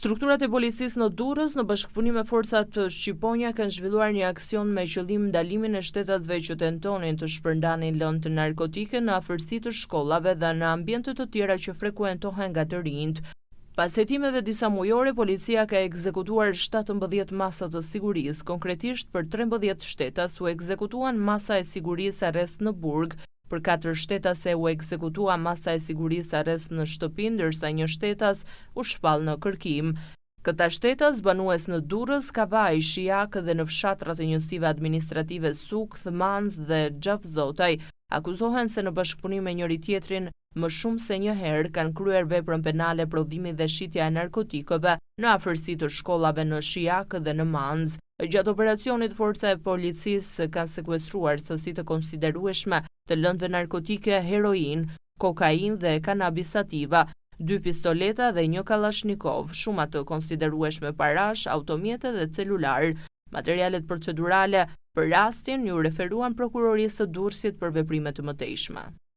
Strukturat e policisë në Durrës në bashkëpunim me forcat Shqiponja kanë zhvilluar një aksion me qëllim ndalimin e shtetasve që tentonin të shpërndanin lëndë narkotike në afërsi të shkollave dhe në ambiente të tjera që frekuentohen nga të rinjtë. Pas hetimeve disa mujore, policia ka ekzekutuar 17 masa të sigurisë, konkretisht për 13 shtetas u ekzekutuan masa e sigurisë arrest në burg, për katër shtetase u ekzekutua masa e sigurisë arrest në shtëpi, ndërsa një shtetas u shpall në kërkim. Këta shtetas banues në Durrës, Kavajë, Shijak dhe në fshatrat e njësive administrative Sukth, Manzë dhe Xhafzotaj, akuzohen se në bashkëpunim me njëri-tjetrin më shumë se një herë kanë kryer veprën penale prodhimi dhe shitja e narkotikëve në afërsi të shkollave në Shijak dhe në Manzë. Gjatë operacionit, forca e policisë kanë sekuestruar sasi të konsiderueshme të lëndëve narkotike, heroinë, kokainë dhe kanabis sativa, dy pistoleta dhe një kallashnikov, shuma të konsiderueshme parash, automjete dhe celular. Materialet procedurale për rastin iu referuan prokurorisë së Durrësit për veprime të mëtejshme.